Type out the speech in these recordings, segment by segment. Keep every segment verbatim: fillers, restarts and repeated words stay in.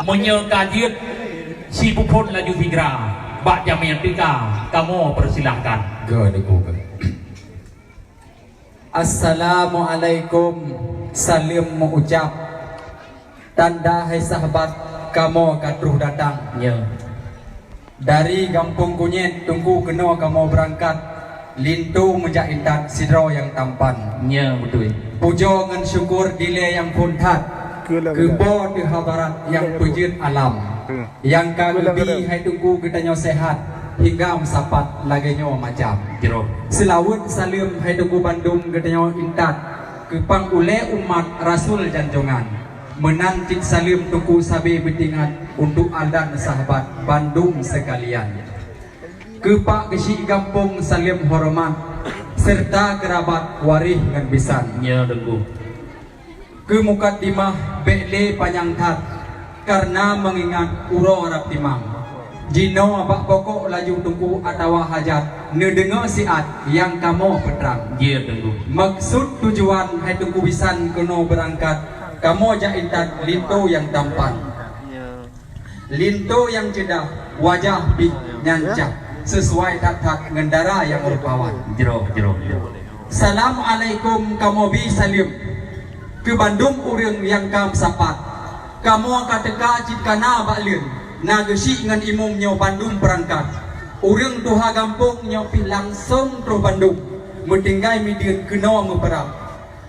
Meunyoe ka jeuet, sipuphon laju sigra bak jamé nyang teuka, kamoe peusilahkan. Go, Teungku, go. Assalamualaikum, saleuem meu-ucab. Tanda hai sahabat, kamoe ka troh datang. Ya. Dari Gampông Kunyet, Teungku, keunoe kamoe beurangkat, linto meujak intat sidroe nyang tampan. Ya, beutôi. Pujoe ngon syukur dilée nyang phon that, keu Po teuh hadarat nyang peujeuet alam. Nyang ka geubi hai Teungku geutanyoe seuhat, hingga meusapat lagée nyoe macam. Jroh. Seulaweuet saleuem hai Teungku bandum geutanyoe intat, keu pang ulée umat rasul janjongan. Meunan cit saleuem Teungku sabe beutingat untuk adan sahabat bandum seukalian. Keu Pak Geuchik Gampông saleuem horeumat, seureuta keurabat waréh ngon bisan. Ya, Teungku. Keu mukadimah bék lé panyang that, kareuna meungingat uroe rab timang. Jinoe bak pokok laju Teungku atawa hajat, neudeungoe siat nyang kamoe peutrang. Jeuet, Teungku. Maksud tujuan hai Teungku bisan keunoe beurangkat, kamoe jak intat linto nyang tampan. Linto nyang ceudah, wajah pih nyan cah, sisuai that-that ngon dara nyang rupawan. Jroh, jroh, jroh. Assalamualaikum, kamoe bi saleuem keu bandum ureuëng nyang ka meusapat. Kamoe ka teuka cit kana bak leuen, na geuchik ngon imum nyoe bandum peurangkat. Ureuëng tuha gampông nyoe pih langsong troh bandum, meutinggai mideuen keunoe meupeurab.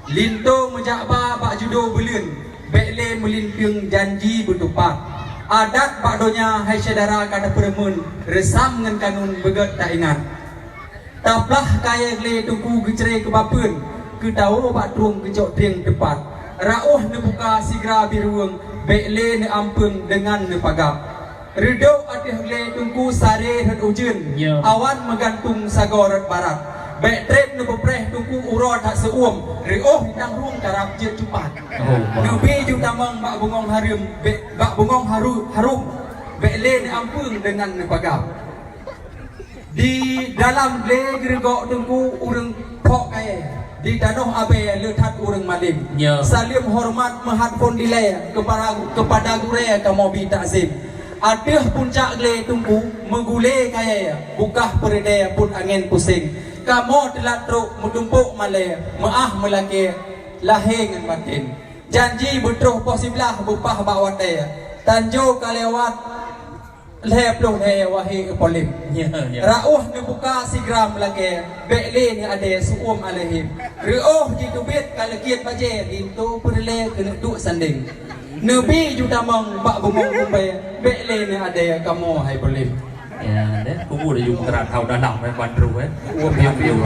Linto meujak ba bak judo beuleuen, bék lé meulinteung janji beutupat. Adat bak donya hai syedara ka tapeureumeun, reusam ngon kanun beugét taingat. Taplah kayée glé Teungku geucre keubapeuen, keutawoe bak trueng geucok trieng teupat. Rauh neubuka sigra biruweueng, bék lé neuampeueng deungan neupagab. Reudok ateueh glé Teungku saré rhot ujeuen, ya, awan meugantung sagoe rot barat. Bék treb neupeupreh Teungku uroe that seu-uem, reuôh nyang rhueng karab jeuet cupat. Oh, neubi ju tamong bak bungöng hareuem, bék, bak bungöng haru-, harôm, bék lé neuampeueng deungan neupagab. Di dalam glé geureugok Teungku ureuëng phok kayée, di tanoh Abée le that ureuëng malém. Ya. Saleuem horeumat meuhat phon dilée keupada, keupada gurée kamoe bi takzém. Ateueh puncak glé Teungku meugulée kayée, bukah peureudée peuet angén puseng. Kamoe teulat trok meutumpok malée, meuáh meulakée lahé ngon batén. Janji beutroh poh siblaih beupah bak watée, tanjo ka lewat lhée ploh lhée wahé polém. Ya, ya. Rauh neubuka sigra meulakée, bék lé neuadée seu-uem aleuhém. Reuôh jiteubiet ka leukiet bajée, linto peureulée keuneuk duek sandéng. Neubi ju tamong bak bungöng kumbée, bék lé neuadée kamoe hai polém. Ya, deh, kubu dah jumpa kerat hau dalam, eh, bandru, eh. Uap yang biru.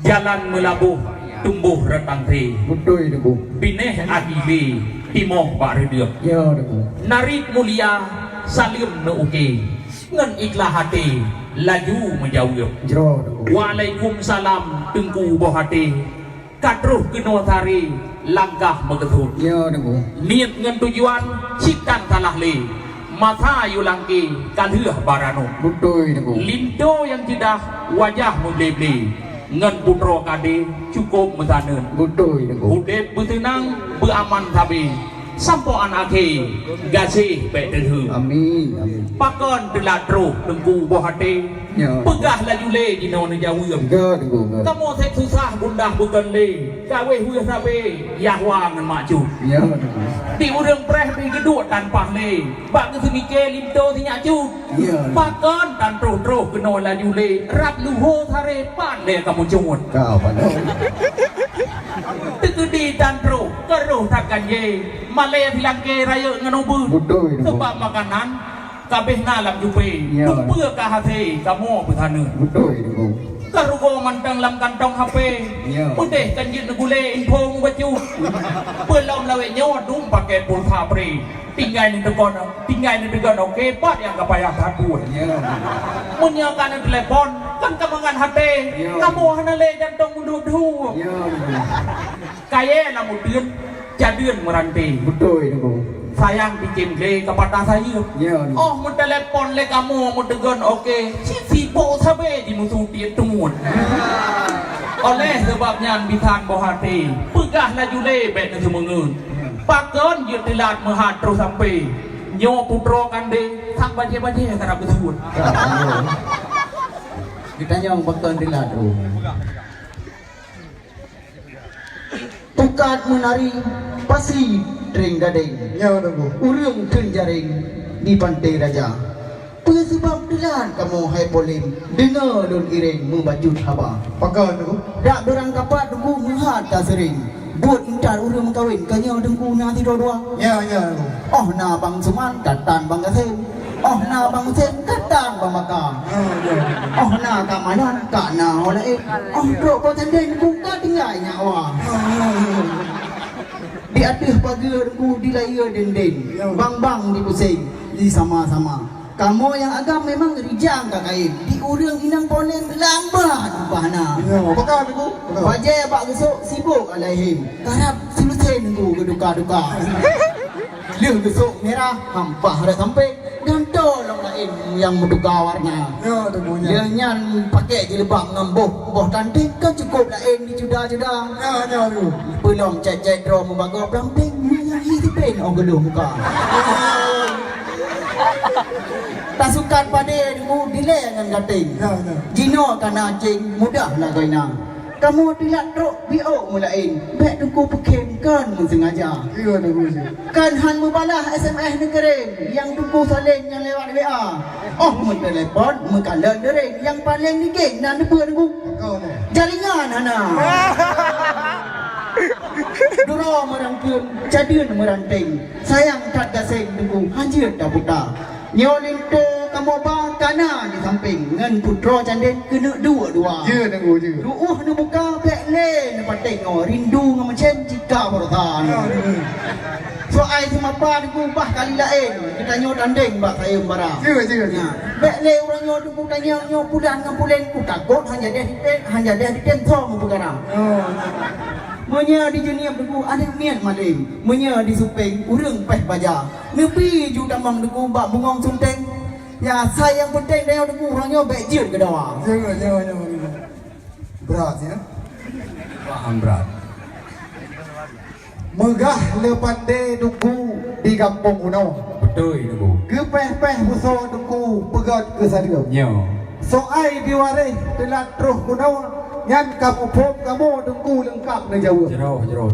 Jalan meulaboh tumboh reuntang tré. Beutôi, Teungku. Binéh adili timoh bak reudeueng. Ya, Teungku. Narit mulia saleuem meu-uké. Ngon ikhlaih até laju meujaweueb. Jroh, Teungku. Waalaikumsalam, Teungku boh até. Ka troh keunoe saré langkah meukeusut. Ya, Teungku. Niet ngon tujuan cit tan salah lé. Masa yue langkée ka lheueh baranoe. Beutôi, Teungku. Linto nyang ceudah wajah meuble-ble, ngon putroe kadé cukôp meusaneut. Beutôi, Teungku. Udeb beuteunang, beuaman sabe, sampoe 'an akhé gaséh bék teuheueh. Amin, amin. Pakon teulat troh Teungku boh até? Ya. Peugah laju lé jinoe neujaweueb. Enggak, Teungku, enggak. Kamoe seb susah gundah bukon lé, ka wéh weueh sabe, Yahwa ngon Mak Cut. Ya, Teungku. Di ureuëng preh bri geuduek tan paih lé. Bak geuseumiké linto sinyak cut. Ya. Pakon tan troh-troh keunoe laju lé, rab luho saré pat lé kamoe cut. Ka, Pak. Teukeudi tan troh, keuroh that ganjé, malée silangké rayeuk ngon ubeut. Beutôi, Teungku. Seubab makanan ka abéh na lam jupé. Ya. Peue ka hasé kamoe peusaneut. Beutôi, Teungku. Ka rugoe mantong lam kantong hapé. Ya. Peudeh kan jeuet neugulée info mubacut. Peulom lawét nyoe dum pakai pulsa pré. Tinggai neuteugon, tinggai neuteugon, oke, pat nyang ka payah that buet. Ya. Meunyoe ka neuteulepon, kan ka mangat haté. Ya. Kamoe hana lé jantong meuduek-duek. Ya. Kayée na meuteun, jadeun meuranté. Beutôi, Teungku. Sayang bikin glé ka patah sayeuep. Ya, Teungku. Oh, meutelepon lé kamoe meuteugon oke, cit sibok sabe jimusu tiep teunguet. Oleh sabab nyan bisan boh até, peugah laju lé bék neuseumeungeut. Pakon jeuet teulat meuhat troh sampé. Nyoe putroe kandé sang bajée-bajée karab beuseuet. Geutanyong pakon teulat troh. Pukat meunari pasi tring gadeng. Nyoe Teungku. Ureuëng kheun jareng di Panté Raja. Peue sabab teulat kamoe hai polem, deungoe lôn iréng meubacut haba. Pakon Teungku? Dak beurangkapat Teungku meuhat ka seuring. Buet intat ureuëng meukawen, ka nyoe Teungku na sidroe dua. Ya, ya Teungku. Oh na Bang Suman, katan Bang Gasem. Oh na Bang Husén, katan Bang Maka. Ya, ya. Oh na Kak Manan, ka na ho laén. Oh trok po tandeng Teungku ka tinggai nyak wa. Ya, ya, ya. Di ateueh pageue Teungku dilayeue dendeng. Ya. Bang-bang dipuseng, disama-sama. Kamoe nyang agam memang rijang ka kaén. Di ureuëng inong polem lambat upah na. Ya, pakon Teungku? Pakon? Bajée bak geusok sibok alaihim. Karab seulusée Teungku geuduka-duka. Lheueh geusok mirah hampah rot sampé, gantoe lom laén nyang meutuka warna. Ya, Teungku, ya. Lheueh nyan pakék jilbab ngon boh, boh tanting kan cukôp laén dicuda-cuda. Ya, ya, Teungku. Peulom cét-cét droe meubagoe plamping, meunyan hi sipén óh geuleuh muka. Tasukat padé Teungku dilée ngon gaténg. Ya, ya. Jinoe ka na céng mudah lagoina. Kamoe teulat trok biôk meulaén, bék Teungku peukhém kon meuseungaja. Iya, Teungku, iya. Kon han meubalah S M S neukirém, nyang Teungku saleng nyang lewat W A. Oh, meutelepon, meukalon deuréng, nyang paleng ligeng na neubeuet Teungku. Betul, ya. Jaringan hana. Duroe meurangkeuen, cadeun meuranteng. Sayang that gaseng Teungku, hanjeuet taputa. Nyoe linto kamoe ba ka na di sampéng, ngon putroe candeng keuneuk duek dua. Jeuet, Teungku, jeuet. Ruôh neubuka bék lé neupaténg nyoe, rindu ngon meucén cika baroesa nyoe. Ya, Teungku. Soai seumapa Teungku bah kali laén, geutanyoe tandeng bak sayeuem bara. Jeuet, jeuet, jeuet. Nyan, bék lé uroe nyoe Teungku tanyong nyoe pulan ngon pulen, kutakot han jadeh ditém, han jadeh ditém soe meupeukara. Oh. Meunyoe di Jeunieb Teungku aneuk miet maleng, meunyoe di Supeng ureueng péh baja. Neubi ju tamong Teungku bak bungong sunteng. Ya, asai nyang peunteng tanyoe Teungku uroe nyoe bék jeuet keu dawa. Jangan, jangan, jangan. Berat, ya? Paham berat. Meugah le pandé Teungku di gampông unoe. Beutôi, Teungku. Geupéh-péh beusoe Teungku peugöt keu sadeuem. Nyoe. Soai diwaréh teulat troh keunoe, nyan ka muphom kamoe Teungku leungkap neujaweueb. Jroh, jroh.